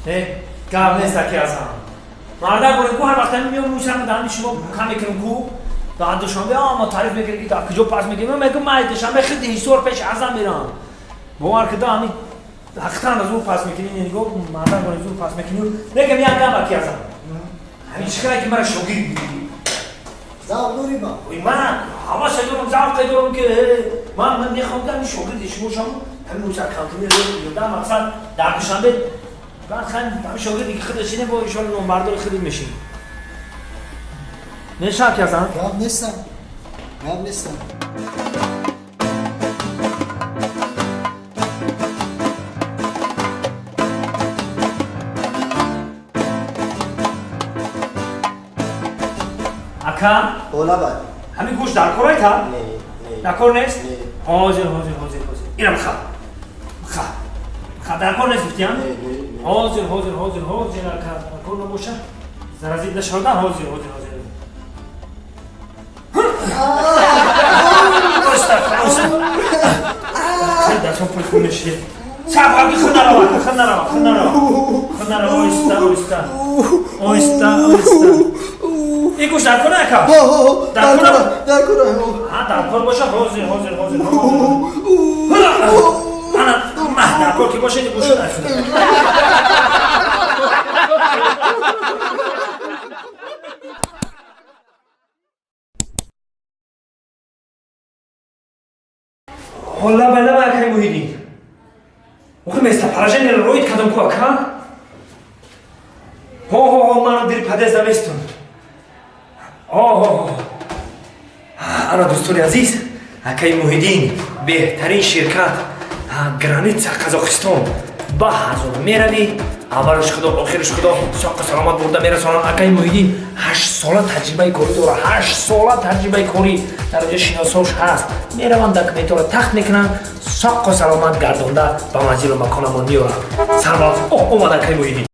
Гап нест, аки Азам. Мардак борем ку, ҳар вақт ҳамин меом, мӯсам даҳани шумо кам мекунем ку. Дар Душанбе ама таъриф мекунем, ки дар куҷо пас мекунем. Ман мегӯм, ман Душанбе хиди Ҳисор пеш Азам мерам. Бовар кида, ҳамин ҳақиқатан зур пас мекунӣ, нигоҳ, мардак борем, зур пас мекунӣ. Мегам як гап, аки Азам. Ҳамин чӣ хела ки мара шогирд бигирӣ? Завқ дорӣ ба? Ой, ман ҳавасе дорам, завқе дорам, ки ман мехоҳам, ки ҳамин шогирди шумо шавам, ҳамин мӯсар контейнер дар мақсад дар Душанбе. Баъд ҳамин шогирди ки худаш ине, бо иншоалло номбардори худат мешин. Меша, аки Азам? Гап нестам. Гап нестам. Ака? Ола бай. Ҳамин гӯшт дар кор айта? Не, не. Дар кор нест? Не. Ҳозир, ҳозир, ҳозир, ҳозир. Инам ха. Ха. Ха, дар кор нест гуфтиям? Не, не, не. Ҳозир, ҳозир, ҳозир, ҳозир, ака. Дар кор набоша. Заразит нашавда, ҳозир, ҳозир, ҳозир. Оста, оста. Дастон пур хун мешид. Саб, аки, хун нарава, хун нарава, хун нарава. Хун нарава, оҳиста, оҳиста. Оҳиста, оҳиста. Ин гӯшт дар кор, ака? Ҳо, ҳо, Дар дар кор? кора, дар кора. Ҳа, дар кор боша, ҳозир, ҳозир, ҳозир. Ана, маҳ, дар кор ки боша, ин гӯшт дар кор. Ҳолла байлама, акай Муҳиддин. Охи, местоположение ро роид кардам ку, ака? Ҳо, ҳо, ҳо, ман дири подъезд наместон. Ҳо, ҳо, ҳо. Ана, дӯстони азиз, акаи Муҳиддин, беҳтарин ширкат, граница Қазоқистон ба ҳазор меравӣ, аввалаш худо, охираш худо, соққа саломат бурда мерасонанд. Акаи Муҳиддин 8 сола таҷрибаи корӣ дорад, 8 сола таҷрибаи корӣ, дар оҷа шиносош ҳаст. Мераванд, документҳоро тахт мекунанд, соққу саломат гардонда ба манзилу маконамон меоранд. Сарбаланд. О, омад акаи Муҳиддин.